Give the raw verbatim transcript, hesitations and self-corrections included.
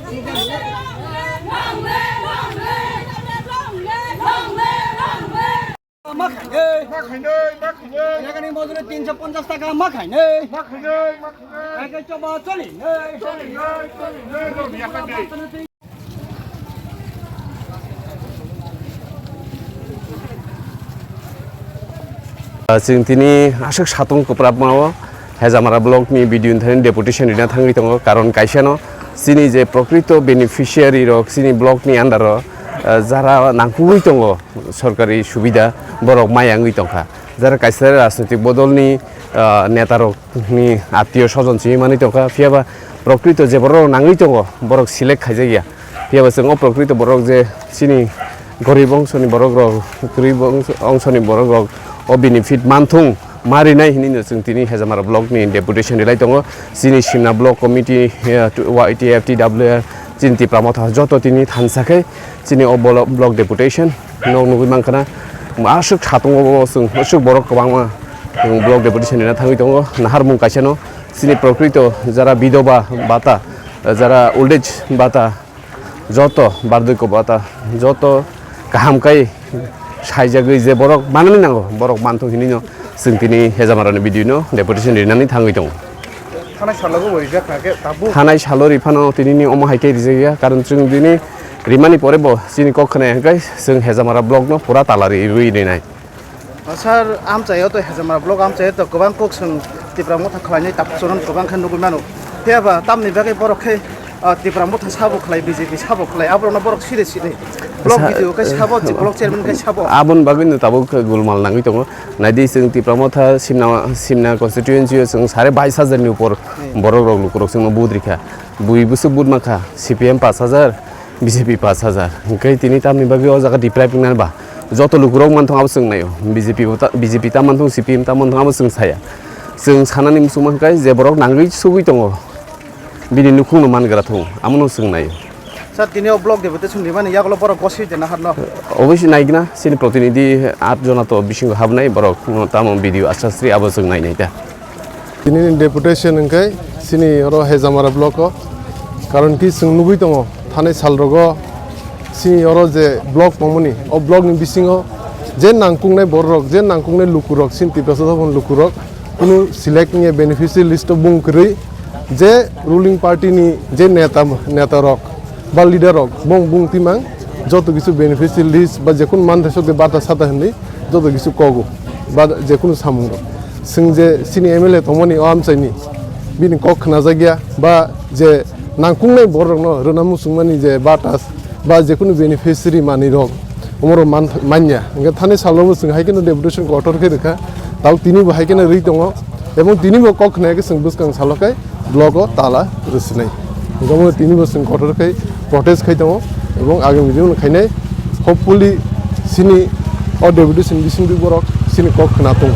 Ma khainai. Ma khainai, ma khainai. Yagani mojuri tinsho ponchash taka ma khainai. Ma khainai, ma khainai. Yagani choba choli nai. Choli nai, choli nai, choli nai. Chwng tini aswk satung kwprapmao Hejamara block ni B D O ni thani deputation rina thangwi tongo, karon kaisa no chini je prokrito beneficiary rok chini block ni under o, ah, jara nangkukwi tongo sorkari subida borok maya wngwi tongkha, jara kaisa rajnitik bodol ni, ah, neta rok ni attiyo sojon simi manwi tongkha, phiya ba prokrito je borok nangwi tongo, borok select khaijakya. Phiya ba chwng o prokrito borok je chini gorib ongsoni borok rok, gorib ongso-, ongsoni borok rok o benefit manthung ma rinai hinwi no chwng tini Hejamara block ni deputation rilai tongo. Chini Simna block committee, eh, Y T F, T W R, chini Tipra Motha joto tini thansa khe chini o bolo-, block deputation. Nok nugwi mankha na, aswk satung o chwng aswk borok kwbangma, chwng block deputation rina thangwi tongo. Naharmung kaisa no chini prokrito jara bidoba bata, jara old age bata, joto bardwiko bata, joto kaham kai saijagwi je borok manani nango, borok manthung hinwi no chwng tini Hejamara ni B D O no deputation rinani thangwi tongo. Thanai salo bo rijak kha khe tabuk. Thanai salo riphano tinini omo hai khe rijak ya, karon chwng tini rimani pore bo chini kok khna ya hwnkhe chwng Hejamara block no pura tala riwi rinai. O sir, amchaio to Hejamara block amchaio to kwbang kok chwng Tipra Motha khlainai tabuk choron kwbang khe nugwi mano. Phiya ba tamni bagwi borok khe, ah, Tipra Motha sabo khlai, B J P sabo khlai, aborokno borok siri sini. Block Sa-, B D O khe sabo, eh, block chairman khe sabo. Aboni bagwi no tabuk gulmal nangwi tongo. Naidi chwng Tipra Motha Simna, Simna constituency o chwng sare bais hajar ni upor Hmm. borok rok lukurok chwngno vote rikha. Bui bwswk vote mankha, C P M pash hajar, B J P pash hajar. Hwnkhe tini tamni bagwi o jaga deprive wngna ba joto lukurok manthung abo chwng naio. B J P bo ta, B J P ta manthung, C P M ta manthung abo chwng saya. Chwng sanani muchungma hwnkhe je borok nangwi sugwi tongo. Bini nukhungno man gra thung, amono chwng naio. Sir, tini o block deputation rimani yagulo borok goswi de naharno? Obviously naigna, chini protinidhi at jona to bisingo habnai borok, tamo B D O Asha Sri abo chwng nainai ta. Tini ni deputation hwnkhe chini oro Hejamara block o, karon ki chwng nugwi tongo thanai sal rogo chini oro je block tongmani, o block ni bisingo je nangkuknai borok, je nangkuknai lukurok, chini Tiprasa Sabon lukurok, kunu select wngya beneficiary list o bung kwrwi, je ruling party ni je neta, neta rok ba leader rok bong bung timang joto kisu beneficiary list ba jekunu manthai sok de bata sata hinwi joto kisu kogo ba jekunu samung rok. Chwng je chini M L A tongmani o amchaini bini kok khnajakya ba je nangkuknai borok rokno rwna muchungmani je bata ba jekunu beneficiary manwi rok omoro man-, manya. Hwnkhe thani salo bo chwng hai kheno deputation kotor khe rwkha. Tao tini bo hai kheno rwi tongo. Ebong tini bo kok khna khe chwng bwskang salo khe block o tala rwsnai. Hwnkhe omo tini bo chwng kotor khe protest khai tongo. Ebong agami dino khainai. Hopefully chini o deputation bisingtwi borok chini kok khna tong.